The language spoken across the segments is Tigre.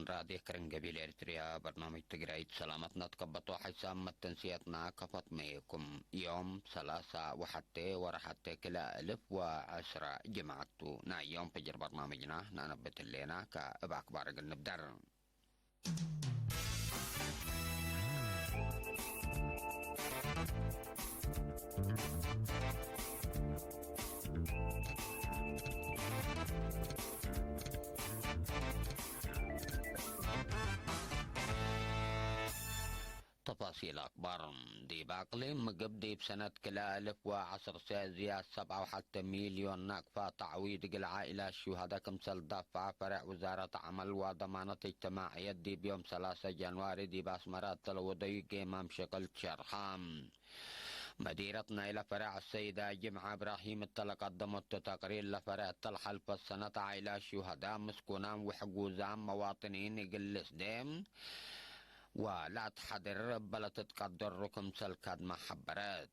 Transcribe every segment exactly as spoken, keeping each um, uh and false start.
ራድዮ ከረን ገቢል ኤርትርያ፣ በርናምጅ ትግራይት ሰላመትነ ትከበቶ ሐይሳም መተንስየትና ከፈትመየኩም። ዮም ሰላሳ ወሐቴ ወረሐቴ ክልኤ እልፍ ወዐስረ ጅምዐት ቱ። ናይ ዮም ፈጅር በርናምጅና ነአነብት ህሌና፣ ከእብ አክባር እግል ንብደር። ተፋሲል አክባር። ዲብ አቅሊም ምግብ ዲብ ሰነት ክልኤ እልፍ ወዐስር ሴ ዝያድ ሰብዓ ወሐቴ ሚልዮን ናቅፋ ተዕዊድ እግል ዓኢላት ሹሀደ ክምሰል ደፍዐ ፈሬዕ ውዛረት ዐመል ወደማነት እጅትማዕየት ዲብ ዮም ሰላሰ ጃንዋሪ ዲብ አስመረ እተ ለወደዩ ጌማም ሽቅል ሸርሐ። መዲረት ናይለ ፈሬዕ አሰይዳ ጅምዐ እብራሂም እተ ለቀደመቱ ተቅሪር፣ ለፈሬዕ እተ ለሐልፈት ሰነት ዓኢላት ሹሀደ፣ ምስኩናም ወሕጉዛም መዋጥኒን እግል ልስዴ ወለአትሐድር እበ ለትትቀደሩ ክምሰል ካድመ ሐበረት።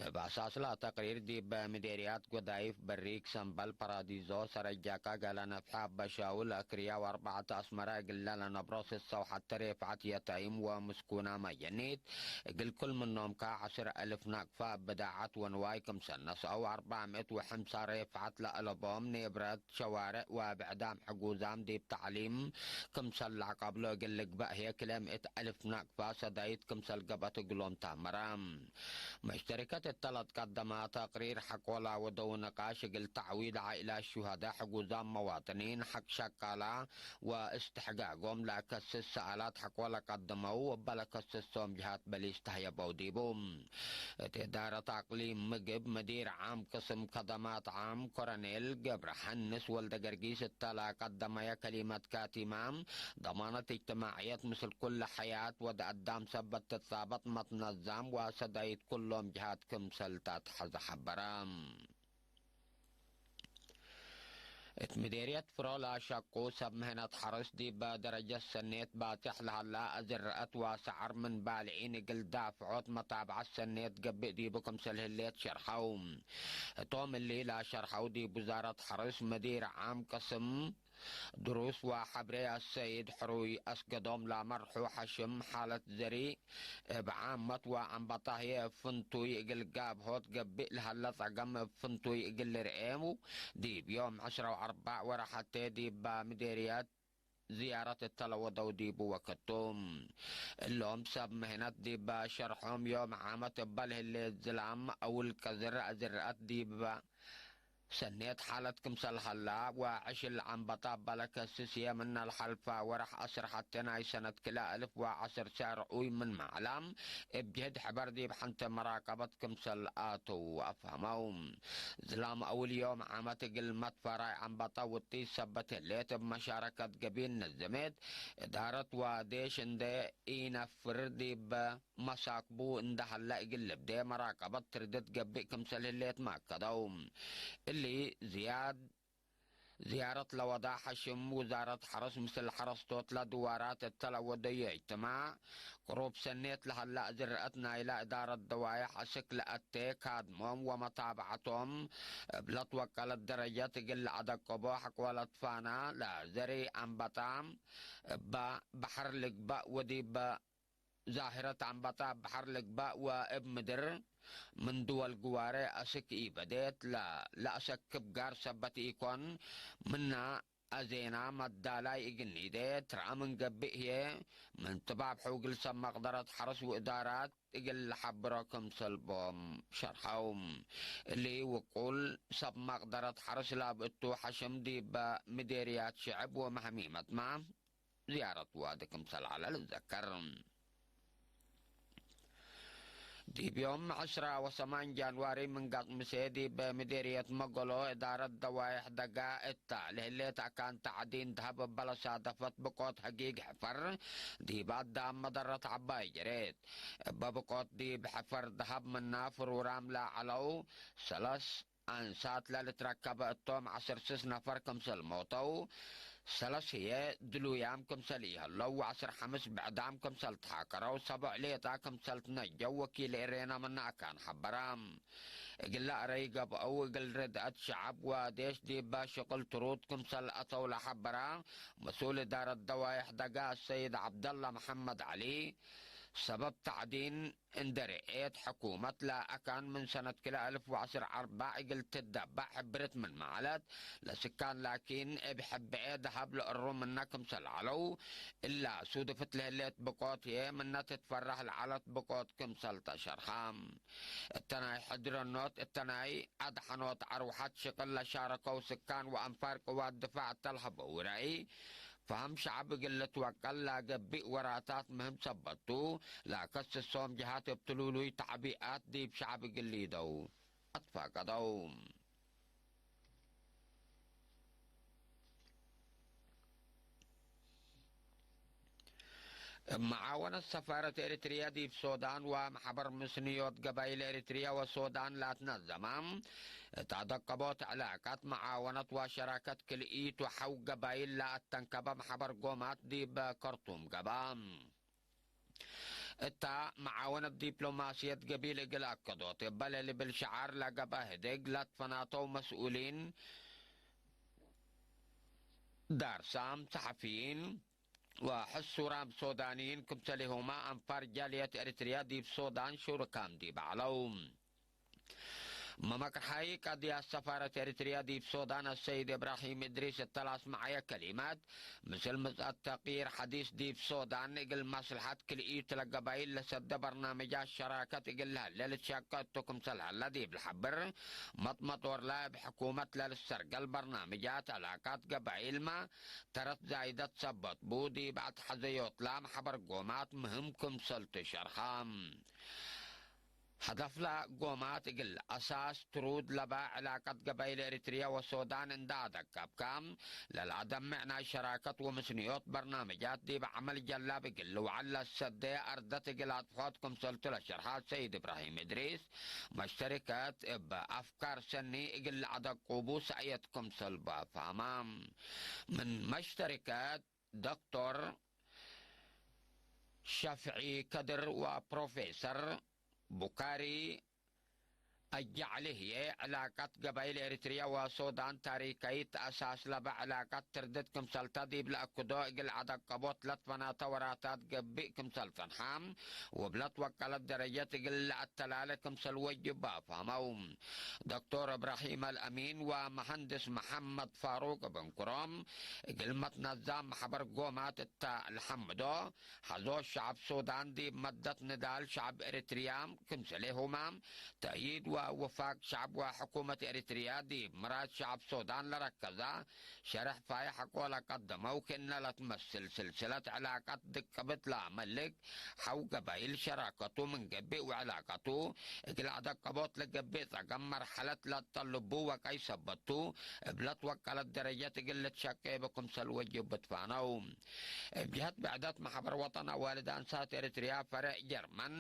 እብ አሳስለ ተቅሪር ዲብ ምዴርያት ጎዳይፍ በሪክ ሰምበል ፓራዲዞ ሰረጃካ ገለ ነፍሐ አበሻውል አክርያ ወአርበዐት አስመረ እግለ ለነብሮ ስሰ ወሐተ ሬፍዐት የተይም ወምስኩና መጀኒት እግል ኩል ምኖምካ ዐስር አልፍ ናቅፋ ብዳዓት ወንዋይ ክምሰል ነስአው አርበዕ ምእት ወሐምሳ ሬፍዐት ለአለቦም ኔብረት ሸዋርዕ ወብዕዳም ሕጉዛም ዲብ ተዕሊም ክምሰል ለዐቀብሎ እግል ልግበእ ህዬ ክልኤ ምእት አልፍ ናቅፋ ሰዳይት ክምሰል ገብአት እግሎም ተአመረ። መሽተሪከት እተ ለትቀደመ ተቅሪር ሐቆላ ወደው ንቃሽ እግል ተዕዊድ ዓኢላት ሹሀደ፣ ሕጉዛም መዋጥኒን፣ ሐቅ ሸቃላ ወእስትሕጋጎም ለአከስስ ሰአላት ሐቆለ ቀደመው። እበ ለከስሶም ጅሃት በሊስ ተህየበው ዲቡ። እት እዳረት አቅሊም ምግብ፣ መዲር ዓም ቅስም ከደማት ዓም ኮረኔል ገብረ ሐንስ ወልደ ገርጊስ እተ ለቀደመየ ከሊመት ካቲማ፣ ደማነት እጅትማዕየት ምስል ኩለ ሐያት ወድ አዳም ሰበት ትጻበጥ መትነዛም ወሰዳይት ኩሎም ጅሃት ክምሰል ተአትሐዘ ሐበረ። እት ምዴርየት ፍሮ ለአሸቁ ሰብ ምህነት ሐርስ ዲበ ደረጀት ሰኔት ባጽሕ ለሀላ አዝረአት ወሰዐር ምን ባልዒን እግል ዳፍዖት መታብዐት ሰኔት ገብእ ዲቡ ክምሰል ህሌት ሸርሐው። ህቶም እሊ ለሸርሐው ዲብ ውዛረት ሐርስ መዲር ዓም ቅስም ድሩስ ወሐብሬ አሰይድ ሕሩይ አስገዶም ለመርሑ ሐሽም ሓለት ዘሪእ እብ ዓመት ወአንበጣ ህዬ እብ ፍንቱይ እግል ጋብሆት ገብእ ለሀለ ጸገም እብ ፍንቱይ እግል ልርኤ ዲብ ዮም ዕስራ ወአርበዕ ወረሐቴ ዲበ ምዴርየት ዝያረት እተ ለወደው ዲቡ ወክቱ። እሎም ሰብ ምህነት ዲበ ሸርሖም ዮም ዓመት እበ ለህሌት ዝላም አውል ቀዝር አዝረአት ዲበ ሰኔት ሓለት ክምሰል ሀላ ወዕሽል ዐንበጣ እበ ለከስስ ህዬ ምነ ለሐልፈ ወርሕ ዐስር ሐቴ ናይ ሰነት ክልኤ እልፍ ወዐስር ርኡይ ምን መዕላ እብ ጅህድ ሕበር ዲብ ሐንቴ መራቀበት ክምሰል አተው አፍሀመው። ዝላም አውል ዮም ዓመት እግል መትፈራይ ዐንበጣ ውጢት ሰበት ህሌት እብ መሻረከት ገቢል ነዘሜት እዳረት ወዴሽ እንዴ ኢነፍር ዲብ መሳክቡ እንደ ሀለ እግል ልብዴ መራቀበት ትርድት ገብእ ክምሰል ህሌት መአከደው። እሊ ዝያድ ዝያረት ለወዳ ሐሽም ውዛረት ሐርስ ምስል ሐረስቶት ለድዋራት እተ ለወደዩ እጅትማዕ ቅሩብ ሰኔት ለሀለ አዝረአት ናይለ እዳረት ደዋይሕ አስክ ለአቴ ካድሞም ወመታብዐቶም እብ ለትወቀለት ደረጀት እግል ለአደቀቦ ሐቆ ለትፋና ለዘሪ አንበጣ እበ በሐር ልግበእ ወዲበ ዛህረት አንበጣ በሐር ልግበእ ወእብ ምድር ምን ድወል ግዋሬ አስክ ኢበዴት ለ-፣ ለአሰክብ ጋር ሰበት ኢኮን፣ ምና አዜና መዳላይ እግል ኒዴ ትረአ ምን ገብእ ህዬ፣ ምን ጥባብ ሕው እግል ሰብ መቅደረት ሐርስ ወእዳራት እግል ለሐብሮ ክምሰል ቦም ሸርሐው። እሊ ውቁል ሰብ መቅደረት ሐርስ ላብ እቱ ሐሽም ዲበ ምዴርያት ሽዕብ ወመሐሚመትመ ዝያረት ዋዲ ክምሰል ዐለ ልዘከር። ዲብ ዮም ዕስራ ወሰማን ጃንዋሪ ምን ጋጥ ምሴ ዲብ ምዴርየት መገሎ እዳረት ደዋይሕ ደጋ እታ ለህሌት አካን ተዕዲን ደሀብ እበ ለሳደፈት ብቆት ሀጊግ ሕፈር ዲብ አዳም መደረት ዐባይ ጀሬት። እበ ብቆት ዲብ ሕፈር ደሀብ ምና ፍሩራም ለዐለው ሰለስ አንሳት ለልትረከበ እቶም ዐስር ስስ ነፈር ክምሰል ሞተው፣ ሰለስ ህዬ ድሉያም ክምሰል ኢሀለው ወዐስር ሐምስ ብዕዳም ክምሰል ተሓከረው፣ ሰቦዕ ሌጣ ክምሰል ትነጀው ወኪል ኤሬና ምነ አካን ሐበረ። እግለ አረይ ገብአው እግል ርድአት ሸዐብ ወዴሽ ዲበ ሽቅል ትሩድ ክምሰል አተው ለሐበረ መስኡል እዳረት ደዋይሕ ደጋ አሰይድ ዐብደላ መሐመድ ዐሊ፣ ሰበብ ተዕዲን እንዴ ርኤት፣ ሕኩመት ለአካን ምን ሰነት ክልኤ አልፍ ወዐስር አርበዕ እግል ትደበዕ ሕብርት ምንመ ዐለት፣ ለስካን ላኪን እብ ሕብዔ ደሀብ ለእሩ ምነ ክምሰል ዐለው፣ እላ ሱድፍት ለህሌት ብቆት ህዬ ምነ ትትፈረህ ለዐለት ብቆት ክምሰል ተሸርሐ። እተ ናይ ሕድረኖት፣ እተ ናይ አድሐኖት አርወሐት ሽቅል ለሻረከው ስካን ወአንፋር ቅዋት ድፋዕ እተ ለሀበው ራኢ፣ ፈሀም ሸዐብ እግል ልትወቀል ለገብእ ወራታት ምህም ሰበት ቱ፣ ለከስሶም ጀሃት እብ ትሉሉይ ተዕቢአት ዲብ ሸዐብ እግል ሊደው አትፋቀደው። እብ መዓወነት ሰፋረት ኤሪትርየ ዲብ ሶዳን ወመሕበር ምስንዮት ገባይል ኤሪትርየ ወሶዳን ለአትነዘመ እት አደቀቦት ዕላቀት መዓወነት ወሸራከት ክልኢት ወሐው ገባይል ለአተንከበ መሕበር ጎማት ዲብ ከርቱም ገብአ። እታ መዓወነት ዲፕሎማስየት ገቢል እግል አከዶት እበ ለልብል ሸዓር ለገብአ ህድግ ለትፈናተው መስኡሊን ዳርሳም፣ ሰሐፊይን ወሕሱራም ሶዳንይን ክምሰሌሁመ አንፋር ጃልየት ኤሪትርየ ዲብ ሶዳን ሹርካም ዲብ ዐለው። መመቅርሓይ ቀድያት ሰፋረት ኤሪትርየ ዲብ ሶዳን አሰይድ እብራሂም እድሪስ እተ ለአስመዐየ ከሊመት፣ ምስል ምጽአት ተቅዪር ሐዲስ ዲብ ሶዳን እግል መስለሐት ክልኢቱ ለገባይል ለሰደ በርናምጃት ሸራከት እግል ለህሌ ልትሸቄ እቱ ክምሰል ሀለ ዲብ ለሐብር፣ መጥመጦር ለእብ ሕኩመት ለልሰርገል በርናምጃት ዕላቃት ገባይልመ ተረት ዛይደት ሰበት ቡ፣ ዲብ አትሐዘዮትላ መሕበር ጎማት ምህም ክምሰልቱ ሸርሐ። ሀደፍለ ጎማት እግል አሳስ ትሩድ ለበ ዕላቀት ገባይል ኤሪትርየ ወሶዳን እንደ አደቀብከ፣ ለለአደምዕ ናይ ሸራከት ወምስንዮት በርናምጃት ዲብ ዐመል ጀላብ እግል ልውዐል ለሰዴ አርደት እግል አጥፍሖት ክምሰልቱ ለሸርሐ ሰይድ እብራሂም እድሪስ፣ መሽተሪከት እብ አፍካር ሰኒ እግል ለአደቁቡ ሰእየት ክምሰል በ ፋማ። ምን መሽተሪከት ዶክቶር ሸፍዒ ከድር ወፕሮፌሰር ቡካሪ አጀዐሊ ህዬ፣ ዕላቀት ገባይል ኤሪትርየ ወሶዳን ታሪካይት አሳስ ለበ ዕላቀት ትርድት ክምሰልተ ዲብ ለአክዶ እግል አደቀቦት ለትፈናተ ወራታት ገብእ ክምሰል ጸንሐ፣ ወብለት ወቀለት ደረጀት እግል ለአተላለ ክምሰል ወጅብ አፍሀመው። ዶክቶር እብራሂም አልአሚን ወመሀንድስ መሐመድ ፋሩቅ እብ እንክሮም፣ እግል መትነዛም መሕበር ጎማት እተ ለሐምዶ፣ ሐዞ ሸዐብ ሱዳን ዲብ መደት ንዳል ሸዐብ ኤሪትርያ፣ ክምሰሌሁመ ተእይድ ወውፋቅ ሸዐብ ወሕኩመት ኤሪትርያ ዲብ ምራድ ሸዐብ ሱዳን ለረከዘ ሸርሕ ፋይሕ አቆ ለቀደመው ክእነ ለትመስል ስልስለት ዕላቀት ድቅብት ለመልክ ሐው ገባይል ሸራከቱ ምን ገብእ ወዕላቀቱ እግል አደቀቦት ለገብእ ጸገም መርሐለት ለጠልቡ ወቀይ ሰበቱ እብ ለትወቀለት ደረጀት እግል ልትሸቄ እብ ክምሰል ወጅብ ብትፋነው። እብ ጀህት ብዕደት መሕበር ወጠን አዋልድ አንሳት ኤሪትርያ ፈሬዕ ጀርመን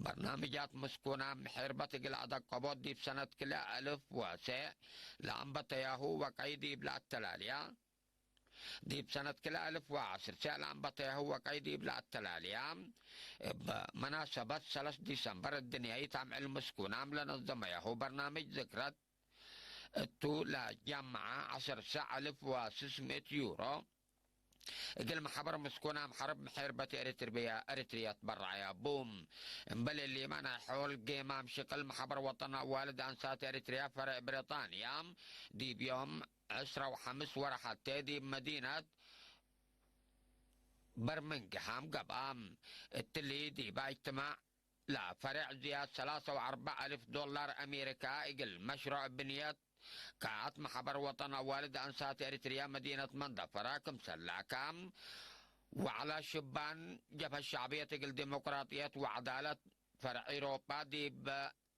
በርናምጃት ምስኩና ምሒርበት እግል አደቀቦት ዲብ ሰነት ክልኤ አልፍ ወሴዕ ለአንበተያሁ ወቀይ ዲብ ለአተላልያ፣ ዲብ ሰነት ክልኤ አልፍ ወዐስር ሴዕ ለአንበተያሁ ወቀይ ዲብ ለአተላልያ፣ እብ መናሰበት ሰለስ ዲሰምበር እድንያይት አምዕል ምስኩናም ለነዘመያሁ በርናምጅ ዝክረት እቱ ለጃምዐ ዐሰርተ አልፍ ወስስ ምእት ዩሮ እግል መሐበር ምስኩናም ሐርብ ምሒርበት ኤሪትርብያ፣ ኤሪትርያ ትበረዐ ያቡ። እምበል እሊመ ናይ ሖል ጌማም ሽቅል መሐበር ወጠን አዋልድ አንሳት ኤሪትርያ ፈረዕ ብሪጣንያ ዲብ ዮም ዕስራ ወሐምስ ወርሐቴ ዲብ መዲነት በርሚንግሃም ገብአ። እትሊ ዲበ እጅትማዕ ለፈሬዕ ዝያድ ሰላሳ ወአርበዕ አልፍ ዶላር አሜሪካ እግል መሽሮዕ ብንየት ከአት መሐበር ወጠን አዋልድ አንሳት ኤሪትርያ መዲነት መንደፈራ ክምሰል ለአካም ወዐለ ሽባን ጀብሀት ሸዕብየት እግል ዲሞቅራጥየት ወዐዳለት ፈረዕ ኤሮጳ ዲብ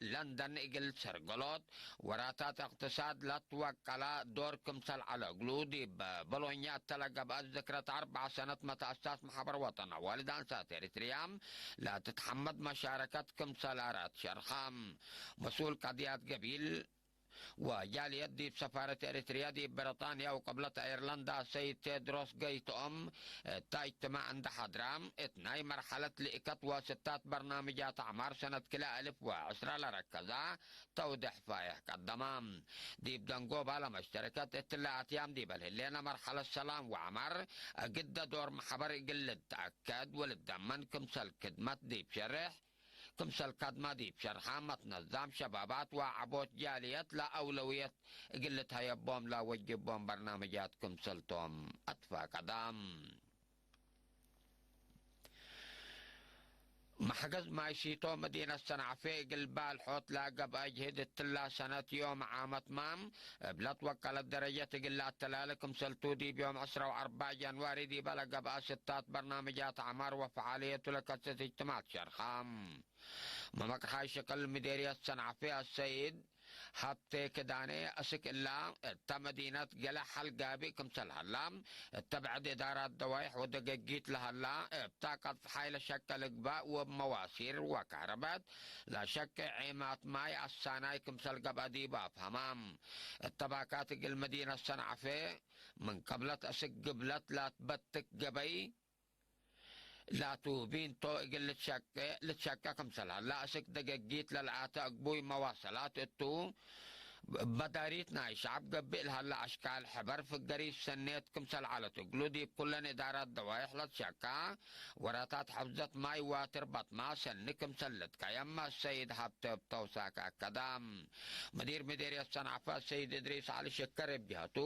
ለንደን እግል ሰርገሎት ወራታት እቅትሳድ ለትወቀለ ዶር ክምሰል ዐለ እግሉ፣ ዲብ ቦሎኛ እተ ለገብአት ዝክረት አርበዕ ሰነት መተአሳስ መሐበር ወጠን አዋልድ አንሳት ኤሪትርያ ለትትሐመድ መሻረከት ክምሰል አራት ሸርሐ። መስኡል ቀድያት ገቢል ወጃልየት ዲብ ሰፋረት ኤሪትርያ ዲብ ብሪጣንያ ወቅብለት አይርላንድ አሰይድ ቴድሮስ ገይትኦም እታ እጅትማዕ እንዴ ሐድራ፣ እት ናይ መርሐለት ልእከት ወስታት በርናምጃት አዕማር ሰነት ክልኤ አልፍ ወዐስራ ለረከዛ ተውዴሕ ፋይሕ ቀደማ። ዲብ ደንጎባ ለመሽተረከት እትለ አትያም ዲበ ለህሌነ መርሐለት ሰላም ወዐማር እግደ ዶር መሕበር እግል ልትአከድ ወልደመን ክምሰል ክድመት ዲብ ሸሬሕ፣ ክምሰል ከድመ ዲብ ሸርሐ መትነዛም ሸባባት ወዐቦት ጃልየት ለአውለውየት እግል ልትሀየቦም ለወጅቦም በርናምጃት ክምሰልቶም አትፋቀዳ። መሕገዝ ማይ ሲቶ መዲነት ሰንዓፌ እግል ባልሖት ለገብአ ጅህድ እትላ ሰነት ዮም ዓመትመ እብ ለትወቀለት ደረጀት እግል ለአተላለ ክምሰልቱ ዲብ ዮም ዕስራ ወአርበዕ ጃንዋሪ ዲበ ለገብአ ስታት በርናምጃት አዕማር ወፈዓልየቱ ለከሰት እጅትማዕ ሸርሐ። መመቅርሓይ ሽቅል ምዴርየት ሰንዓፌ አሰይድ ሀብቴ ክዳኔ፣ አስክ እላ እተ መዲነት ገሌ ሐል ጋብእ ክምሰል ሀላ፣ እተ ብዕድ እዳራት ደዋይሕ ወደገጊት ለሀላ፣ እብ ታቀት ጸሓይ ለሸቀ ልግባእ ወእብ መዋሲር ወካህረበት ለሸቄ ዔማት ማይ አሳናይ ክምሰል ገብአ ዲቡ አፍሀማ። እተ ባካት እግል መዲነት ሰንዓፌ ምን ቅብለት አስክ ግብለት ላትበትክ ገበይ ላቱ ቢንቶ እግል ልትሸቄ፣ ልትሸቄ ክምሰል ሀላ፣ አስክ ደገጊት ለለአተ አግቡይ መዋሰላት እቱ፣ በዳሪት ናይ ሸዐብ ገብእ ለሀለ አሽካል ሕበር ፍገሪት ሰኔት ክምሰል ዐለት እግሉ፣ ዲብ ኩለን እዳራት ደዋይሕ ለትሸቃ ወራታት ሐፍዘት ማይ ዋትርበትማ ሰኒ ክምሰል ልትቀየም አሰይድ ሀብቴ እብ ተውሳክ አከዳ። መዲር ምዴርየት ሰንዓፈ አሰይድ እድሪስ ዐሊ ሽከር እብ ጀሀቱ፣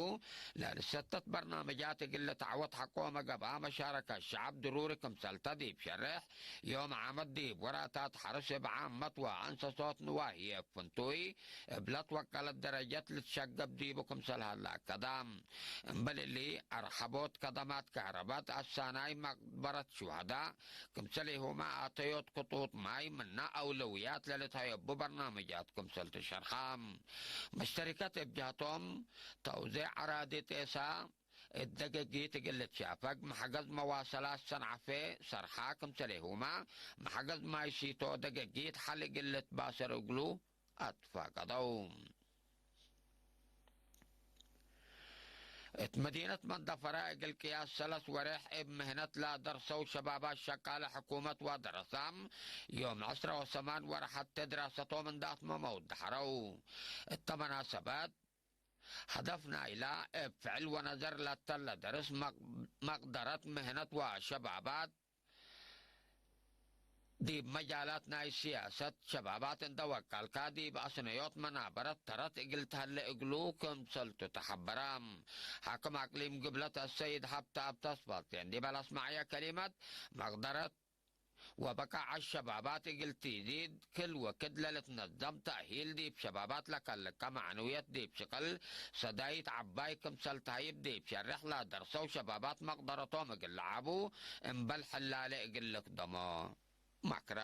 ለልሰተት በርናምጃት እግል ልትዐወት ሐቆመ ገብአ መሻረከት ሸዐብ ድሩሪ ክምሰልተ ዲብ ሸሬሕ፣ ዮም ዓመት ዲብ ወራታት ሐርስ እብ ዓመት ወአንሰሶት ንዋህየ እብ ፍንቱይ እብ ለትወቀለት ደረጀት ልትሸገብ ዲቡ ክምሰል ሀለ አከዳ። እምበል እሊ፣ አርሐቦት ከደማት ከህረበት፣ አሳናይ መቅበረት ሹሀዳ፣ ክምሰሌሁመ አተዮት ክጡጥ ማይ ምነ አውለውያት ለልትሀየቡ በርናምጃት ክምሰል ትሸርሐ። መሽተሪከት እብ ጀህቶም፣ ተውዜዕ አራዲ ጤሳ፣ እት ደገጊት እግል ልትሻፈግ፣ መሐገዝ መዋሰላት ሰንዓፌ ሰርሓ ክምሰሌሁመ፣ መሐገዝ ማይ ሲቶ ደገጊት ሐል እግል ልትባሰር እግሉ አትፋቀደው። እት መዲነት መንደፈረ እግል ቅያስ ሰለስ ወሬሕ እብ ምህነት ለደርሰው ሸባባት ሸቃለ ሕኩመት ወደረሳም፣ ዮም ዕስረ ወሰማን ወረሐቴ ድራሰቶም እንደ አትመመው ደሐረው። እተ መናሰበት፣ ሀደፍ ናይላ እብ ፍዕል ወነዘር ለተለ ደርስ መቅ-፣ መቅደረት ምህነት ወሸባባት፣ ዲብ መጃላት ናይ ሲያሰት ሸባባት እንደ ወቀልካ፣ ዲብ አስነዮት መናበረት ተረት እግል ተህለ እግሉ ክምሰልቱ ተሐበረ። ሓክም አቅሊም ግብለት አሰይድ ሀብተ አብ ተስፋልቴን ዲበ ለአስመዐየ ከሊመት፣ መቅደረት ወበቃዕ ሸባባት እግል ቲዚድ፣ ክል ወክድ ለልትነዘም ተእሂል ዲብ ሸባባት ለከልቀ መዕንውየት ዲብ ሽቅል ሰዳይት ዐባይ ክምሰል ተሀይብ ዲብ ሸሬሕ ለደርሰው ሸባባት መቅደረቶም እግል ለዓቡ እምበል ሕላሌ እግል ልክደሞ መክረ።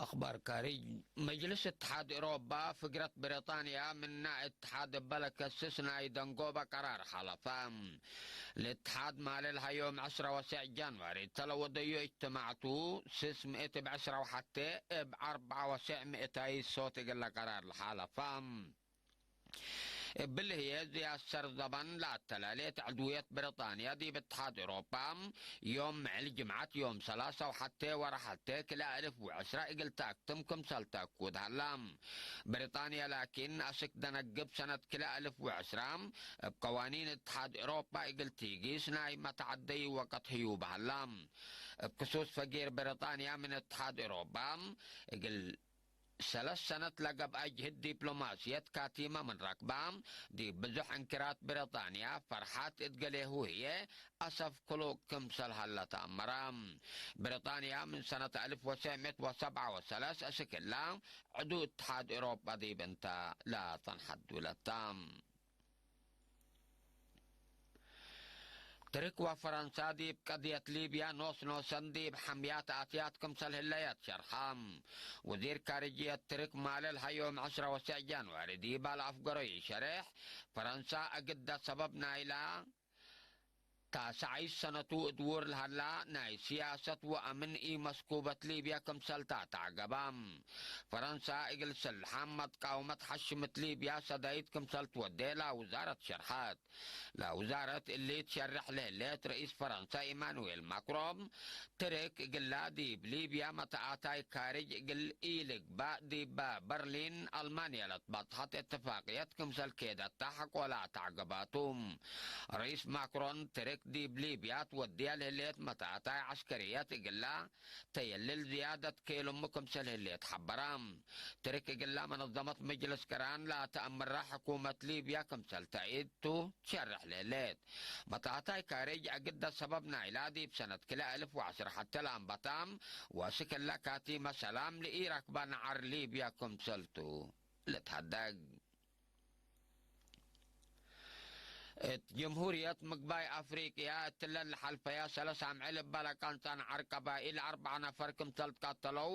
አኽባር ካሪጅ። መጅልስ እትሓድ ኤሮባ፣ ፍግረት ብሪጣንያ ምነ እትሓድ እበ ለከስስ ናይ ደንጎበ ቀራር ሐለፈ። ለእትሓድ ማለ ለሀዮም ዕስረ ወሴዕ ጃንዋሪ እተ ለወደዮ እጅትማዕቱ፣ ስስ ምእት እብ ዕስረ ወሐቴ እብ አርበዐ ወሴዕ ምእታይ ሶት እግለ ቀራር ለሓለፈ። እብሊ ህዬ፣ ዝያድ ሰር ዘበን ለአተላሌት ዕድውየት ብሪጣንያ ዲብ እትሓድ ኤሮፓ፣ ዮም ምዕል ጅምዐት ዮም ሰላሳ ወሐቴ ወረሐቴ ክልኤ አልፍ ወዕስራ እግል ተአክትም ክምሰል ተአኩድ ሀላ። ብሪጣንያ ላኪን፣ አስክ ደነግብ ሰነት ክልኤ አልፍ ወዕስራ፣ እብ ቀዋኒን እትሓድ ኤሮፓ እግል ቲጊስ ናይ መተዐደይ ወቀት ህዩብ ሀላ። እብ ክሱስ ፈጊር ብሪጣንያ ምን እትሓድ ኤሮፓ እግል ሰለስ ሰነት ለገብአ ጅህድ ዲፕሎማስየት ካቲመ ምን ረክባ፣ ዲብ ብዙሕ እንክራት ብሪጣንያ ፈርሓት እት ገሌሁ ህዬ አሰፍ ክሉቅ ክምሰል ሀለ ተአመረ። ብሪጣንያ ምን ሰነት አልፍ ወትሰዕ ምእት ወሰብዓ ወሰለስ እስክላ ዕዱ እትሓድ ኤሮጳ ዲብ እንተ ለጸንሐት ዱለት ተ። ትርክ ወፈረንሳ ዲብ ቀድየት ሊብያ ኖስ ኖሰን ዲብ ሐምያት አትያት ክምሰል ህለያት ሸርሐ። ወዚር ካርጅየት ትርክ ማለል ሀዮም ዐስረ ወሰዕ ጃንዋሪ ዲብ አልአፍገሮ ይሸሬሕ፣ ፈረንሳ እግደ ሰበብ ናይላ ታሰዓይት ሰነቱ እድውር ለሀላ ናይ ሲያሰት ወአምን ኢመስኩበት ሊብያ ክምሰልታ ተዐገባ። ፈረንሳ እግል ስልሓም መትቃውመት ሐሽምት ሊብያ ሰዳይት ክምሰል ትወዴ ለውዛረት ሸርሐት። ለውዛረት እሊ ትሸርሕ ለህሌት ረኢስ ፈረንሳ ኢማኑኤል ማክሮን፣ ትርክ እግላ ዲብ ሊብያ መተአታይ ካርጅ እግል ኢልግባእ ዲብ በርሊን አልማንያ ለትበጽሐት እትፋቅየት ክምሰል ኬደታ ሐቆላ ተዐገባቱ። ረኢስ ማክሮን ትርክ ዲብ ሊብያ ትወድየ ለህሌት መተአታይ ዐስከርየት እግላ ተየልል ዝያደት ኬልሙ ክምሰል ህሌት ሐበራ። ትርክ እግላ መነዘመት መጅልስ ቅራን ለተአምራ ሕኩመት ሊብያ ክምሰል ተአይድ ቱ ትሸርሕ ለህሌት። መተአታይ ካርጅ አግደ ሰበብ ናይላ ዲብ ሰነት ክልኤ አልፍ ወዐስር ሐቴ ለአንበታ ወስክ እለ ካቲመ ሰላም ለኢረክበ ነዐር ሊብያ ክምሰልቱ ልትሀደግ። እት ጀምሁርየት ምግባይ አፍሪቅያ እትለ ለሐልፈያ ሰለስ አምዕል እበ ለቀንጸ ነዐር ቀባይል አርበዕ ነፈር ክምሰል ትቀተለው፣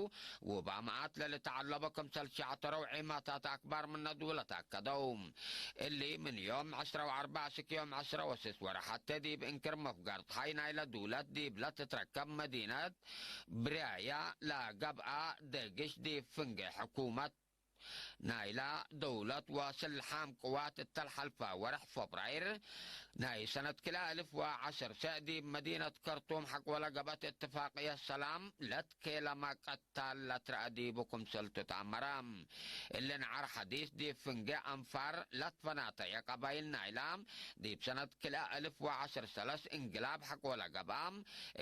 ወበአማአት ለልትዐለቦ ክምሰል ሸዕተረው ዒማታት አክባር ምነ ድውለት አከደው። እሊ ምን ዮም ዐስረ ወአርበዕ እስክ ዮም ዐስረ ወስስ ወረሐቴ ዲብ እንክር መፍገርት ሐይ ናይለ ድውለት ዲብ ለትትረከብ መዲነት ብርያያ ለገብአ ደግሽ ዲብ ፍንጌ ሕኩመት ናይላ ደውለት ወስልሓም ቅዋት እተ ለሐልፈ ወርሕ ፈብራይር ናይ ሰነት ክልኤ አልፍ ወዐስር ሰዕ ዲብ መዲነት ከርቱም ሐቆለ ገብአት እትፋቅየት ሰላም ለትኬለመ ቀታል ለትረአ ዲቡ ክምሰልቱ ተአመረ። እሊ ነዐር ሐዲስ ዲብ ፍንጌ አንፋር ለትፈናተየ ቀባይል ናይላ ዲብ ሰነት ክልኤ አልፍ ወዐስር ሰለስ እንግላብ ሐቆለ ገብአ፣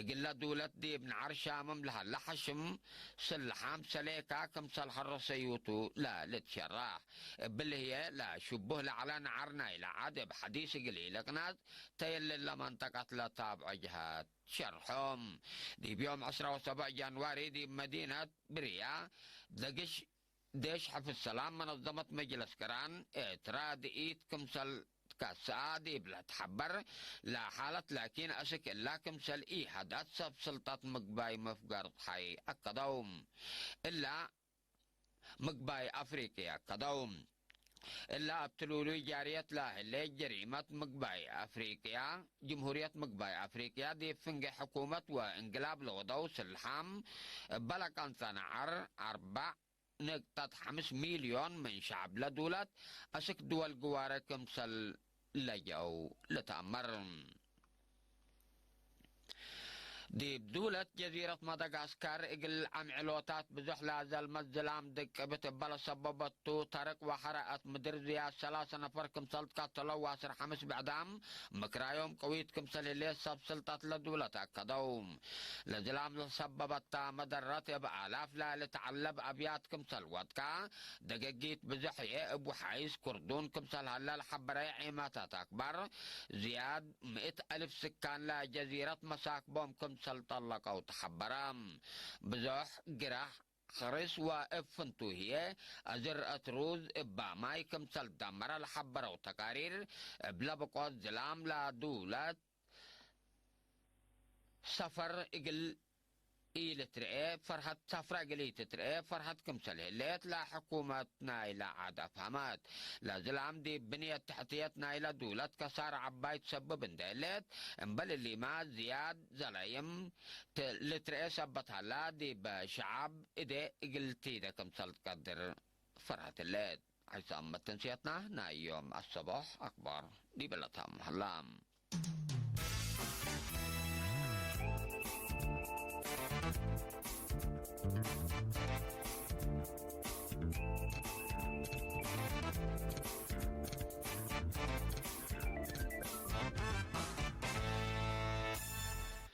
እግለ ዱለት ዲብ ነዐር ሻምም ለሀለ ሐሽም ስልሓም ሰሌካ ክምሰል ሐረሰዩቱ ለልትሸረሕ። እብሊ ህዬ ለሽቡህ ለዐለ ነዐር ናይለ ዐድ እብ ሐዲስ እግል ኢልቅነጽ ተየልለ መንጠቀት ለታብዖ ጀሃት ሸርሖም። ዲብ ዮም ዐስራ ወሰብዕ ጃንዋሪ ዲብ መዲነት ብርያ ደግሽ ዴሽ ሕፍዝ ሰላም መነዘመት መጅለስ ቅራን ኤትራ ድኢት ክምሰል ትከሰአ ዲብ ለትሐበር ለሓለት ላኪን አስክ እላ ክምሰል ኢሀዳት ሰብ ስልጠት ምግባይ መፍገር ጸሓይ አከደው። እላ ምግባይ አፍሪቅያ አከደው። እላ እብ ትሉሉይ ጃርየት ለህሌት ጀሪመት ምግባይ አፍሪቅያ፣ ጅምሁርየት ምግባይ አፍሪቅያ ዲብ ፍንጌ ሕኩመት ወእንግላብ ለወደው ስልሓም እበ ለቀንጸ ነዐር አርበዕ ንቅጠት ሐምስ ሚልዮን ምን ሸዕብ ለዱለት አስክ ድወል ግዋረ ክምሰል ለጀአው ልትአመር። ዲብ ዱለት ጀዚረት መደጋስካር እግል አምዕሎታት ብዞሕ ለዘልመት ዝላም ድቅብት እበ ለሰበበቱ፣ ተርቅ ወሐረአት ምድር ዝያድ ሰላሰ ነፈር ክምሰል ትቀተለው ወአስር ሐምስ ብዕዳም ምክራዮም ቀዊት ክምሰል ህሌት ሰብ ስልጠት ለዱለት አከደው። ለዝላም ለሰበበታ መደረት እብ አላፍ ለልትዐለብ አብያት ክምሰል ወድቀ፣ ደገጊት ብዞሕ ህዬ እብ ወሓይስ ኩርዱን ክምሰል ሀለ ለሐበረየ ዔማታት አክባር፣ ዝያድ ምእት አልፍ ስካን ለጀዚረት መሳክቦም ክምሰል ጠለቀው ተሐበረ። ብዞሕ ግራሕ፣ ሕርስ ወእብ ፍንቱ ህዬ አዝርአት ሩዝ እባ ማይ ክምሰል ደመረ ለሐበረው ተቃሪር፣ እብ ለብቆት ዝላም ለዱለት ሰፈር እግል ኢልትርኤ ፈርሀት፣ ሰፍረ እግል ኢትትርኤ ፈርሀት ክምሰል ህሌት ለሕኩመት ናይለ ዐድ አፍሀመት። ለዝላም ዲብ ብንየት ተሕትየት ናይለ ዱለት ከሳረ ዐባይ ትሰብብ እንዴ ህሌት፣ እምበል እሊመ ዝያድ ዘላይም ት-፣ ልትርኤ ሰበት ሀላ፣ ዲብ ሸዐብ እዴ እግል ቲደ ክምሰል ትቀድር ፈርሀት ህሌት። ሐይሳም መተንስያትና ናይ ዮም አሰቦሕ አክባር ዲበ ለታም ሀላ።